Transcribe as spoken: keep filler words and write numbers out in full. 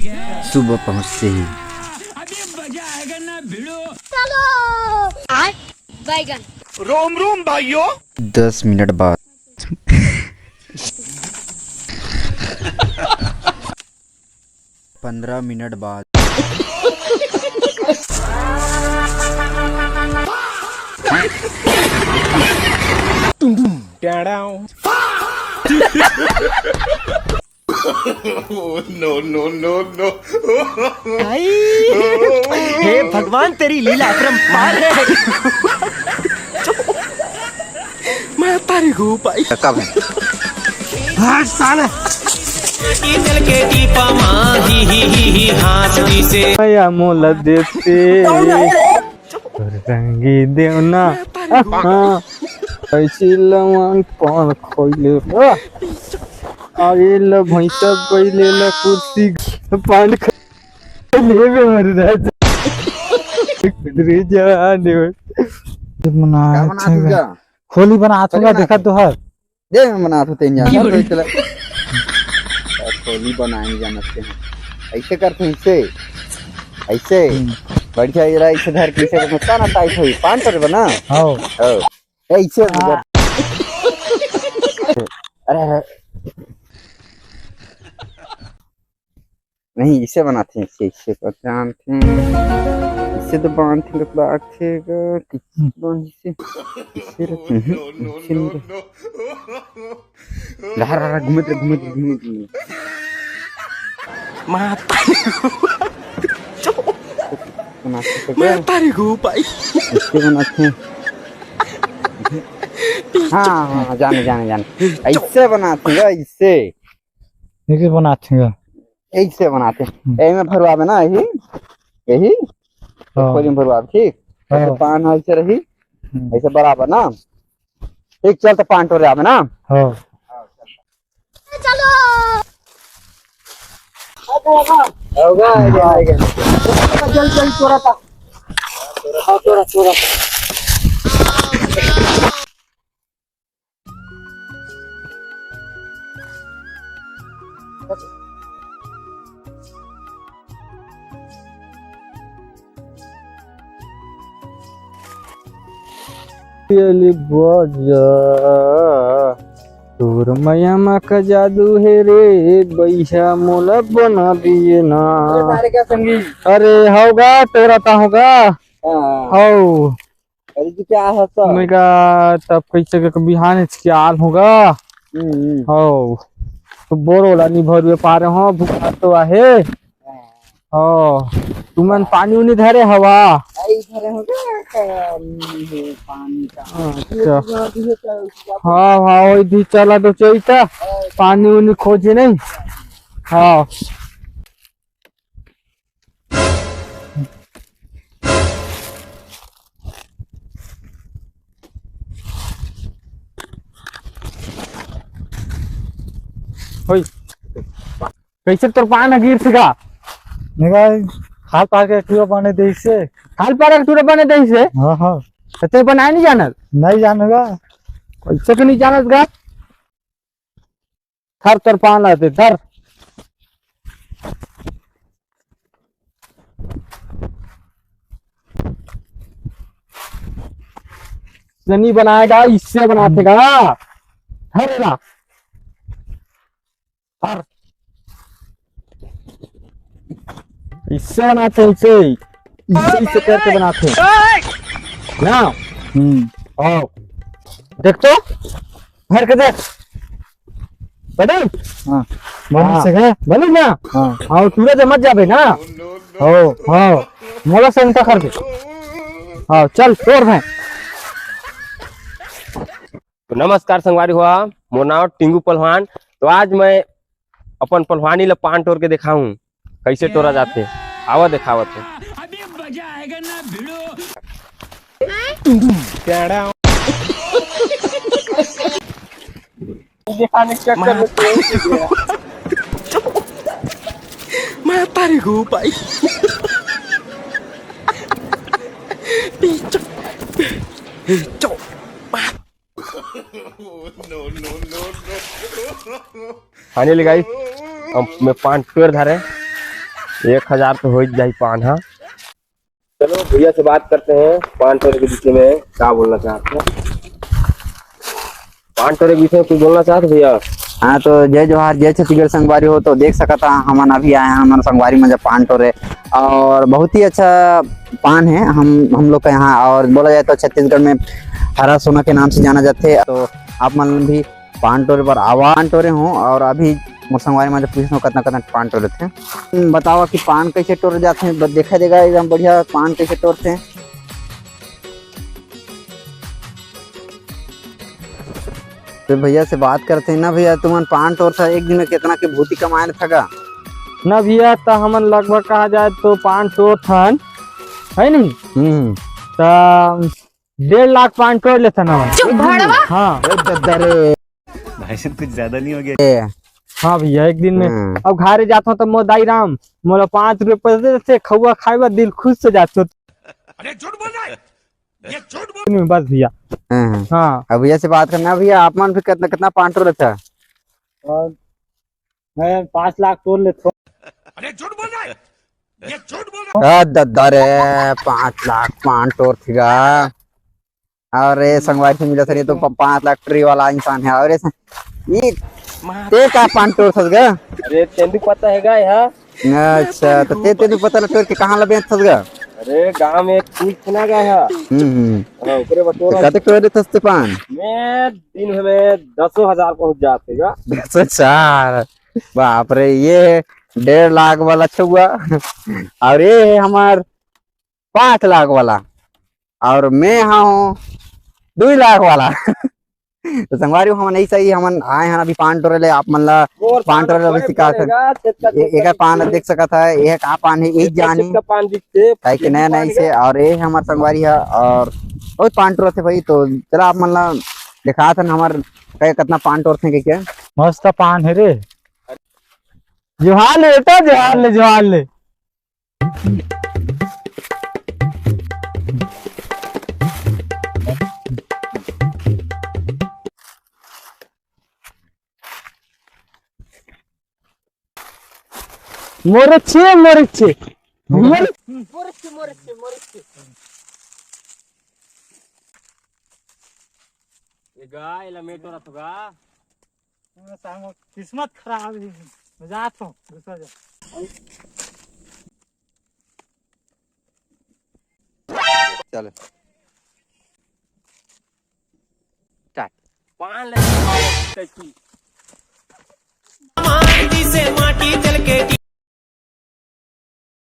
सुबह पहुंचते ही। बैगन। दस मिनट बाद। पंद्रह मिनट बाद। No, no, no, no। हे भगवान, तेरी लीला अपरंपार है। मैं तारी हूँ भाई। कब है? हट साले। के टीपा माँ ही ही ही ही हाँस दिसे। माया मोला देते रंगी देवना। हाँ। ऐसी लवान पान खोइले। अरे ल भैंसा पहिले ल कुर्सी पान खइले बे मर राजा। रे जाने। बनाए थे। होली बनात होगा, देखा तो हर। दे मैं बनात होते हैं यार, तो चला। होली बनाए जानते हैं। ऐसे करते हैं, ऐसे। ऐसे। बढ़िया, ये रहा, ऐसे धर के, ऐसे बना ना, टाइट होई, पान पर बना। हाँ। हाँ। ऐसे। अरे, अरे। नहीं, इसे बनाते हैं, इसे, इसे जानते हैं। इसे तो बांधते हैं, तो बांधते हैं, किसी बांध इसे, इसे रखते हैं, इसे नहीं रखते। ला, ला, ला, घूमे तेरे, घूमे तेरे, घूमे तेरे। माता। बनाते हैं, मैं तारी हूँ भाई। इसे बनाते हैं। हाँ, हाँ, जाने, जाने, जाने। ऐसे बनाते हैं, ऐसे। ये बनाते हैं। ऐसे बनाते हैं। एमे भरवाबे ना, यही, यही। हाँ। खोली में भरवाबे, ठीक। ऐसे हाँ। पान ऐसे रही, हम्म। ऐसे बराबर ना। एक चल तो पान टोरे आवे ना। हाँ। चलो। होगा, आएगा, आएगा। जल्दी, जल्दी तोरा था। हाँ, तोरा, तोरा। अली बाजा, तोर मया मा का जादू हे रे, बइहा मोला बना दिए ना। अरे, तारे क्या संगी? अरे होगा, तोरा ता होगा। हाँ। हौ। अरे, तू क्या है सर? मैं का तब कैसे के बिहान इसके आल होगा। हम्म, हम्म। हौ। तो बोर वाला नहीं भर पारे हो, भूखा तो आहे। हाँ। तुमन पानी उनी धरे हवा? आई धरे हो क्या? का, हम्म, पानी का। अच्छा। अभी है क्या, क्या हाँ, हाँ, वही दी चला तो चाहिए था। पानी उनी खोजे नहीं। हाँ। ओए, कैसे तोर पान ह गिर सिका? निकाल, खाल पार के टूरा पाने दे से। खाल पार के टूरा पाने दे से? हाँ, हाँ। तो ते बनाए नहीं जानत? नहीं जानेगा। कैसे के नहीं जानत गा? धर तोर पान लाते, धर। नहीं बनाएगा, इससे बनाते गा। धर ला। धर। इससे बनाते हैं, इससे, इससे, इससे करके बनाते हैं ना। हम्म। आओ। देख तो, भर के देख। बने? हाँ। बने से गए? बने ना? हाँ। आओ, तू तो मत जाबे ना। हो, हाँ। मोला संता कर दे। हाँ, चल, तोर भाई। तो नमस्कार संगवारी हो, मोर नाव टिंगू पहलवान। तो आज मैं अपन पहलवानी ला पान टोर के देखाऊं, कैसे टोरा जाते। आवा देखावत है। दिखाने के चक्कर में तो यही सीख गया। मैं तारी हूँ भाई। पीछो, पीछो। फाइनली गाइस, हम मैं पान पेड़ धरे। एक हजार तो हो ही जाही पान हा। चलो भैया से बात करते हैं, पान टोरे के विषय में क्या बोलना चाहते हैं? पान टोरे के विषय में कुछ बोलना चाहते भैया? हाँ, तो जय जोहार, जय छत्तीसगढ़ संगवारी हो। तो देख सकत हा, हमन अभी आए हैं हमारे संगवारी में जब पान टोरे, और बहुत ही अच्छा पान है हम हम लोग का यहाँ। और बोला जाए तो छत्तीसगढ़ में हरा सोना के नाम से जाना जाते, तो आप मन भी पान टोरे पर आवा। पान टोरे हूँ और अभी मोर संगवारी मन जब पूछनो कतना कतना पान टोरे थे। बतावा कि पान कैसे टोरे जाते हैं, ब- देखा देगा एकदम बढ़िया पान कैसे टोरते हैं। तो भैया से बात करते हैं ना भैया, तुमन पान टोर था एक दिन में कितना के भूती कमाए था का? ना भैया, त हमन लगभग कहा जाए तो पान टोर थन, है नहीं? हम्म। त डेढ़ लाख पान टोर लेथन हमन। चुप भड़वा। हाँ। ए दद्दा रे। भाई साहब, कुछ ज्यादा नहीं हो गया? ए। हाँ भैया, एक दिन में। हम्म। अब घरे जात हूँ तब मोर दाई राम मोला पाँच रुपये पैसे देथे, खउआ खाए बर दिल खुश से जात हो। अरे झूठ बोल रहा है, ये झूठ बोल। बस भैया। हम्म। हाँ। अब भैया से बात करना भैया, आप मन फिर कितना कितना पान टोर था? और मैं पाँच लाख टोर लेथो। अरे झूठ बोल रहा है, ये झूठ बोल रहा है। आ, दद्दा रे, पाँच लाख पान टोर थिगा। और ये संगवारी से मिला सर, ये तो प- पाँच लाख टोरी वाला इंसान है। और ये स- ये ते का पान टोर थस गा? अरे तेंदू पता है गा यहाँ। अच्छा, तो ते तेंदू पता ला टोर के कहाँ ला बेच थस गा? अरे गांव में एक चीज सुना गया है। हम्म, हम्म। हाँ, ऊपरे बटोरा। तो कते टोर देथस ते पान? मैं दिन में दसों हजार पहुंच जाते गा। दस हजार। बाप रे, ये है डेढ़ लाख वाला छुआ और ये है हमार पाँच लाख वाला और मैं हाँ हूँ दो लाख वाला। तो संगवारी हो, हमन ऐसा ही हमन आए हैं अभी पान टोरे ले, आप मन ला मोर पान टोरे ले अभी सिखा पड़ेगा, ए- एकर पान ला देख सकत है, ये का पान है, ये जानी का पान दिखते, काहे कि नया नया से। और ये हमार संगवारी है और बहुत पान टोरत है भाई। तो चला आप मन ला दिखात हन हमार कई कितना पान टोरथे के क्या। मस्त पान है रे। जोहार ले बेटा, जोहार ले, जोहार ले। मोरे छे, मोरे छे। मोरे मोरे छे, मोरे छे, मोरे छे। ये गाय लमेटो रथ गा। सामो किस्मत खराब है। मैं जात हूँ, दूसरा जा। चल। स्टार्ट। पान ले। माटी से माटी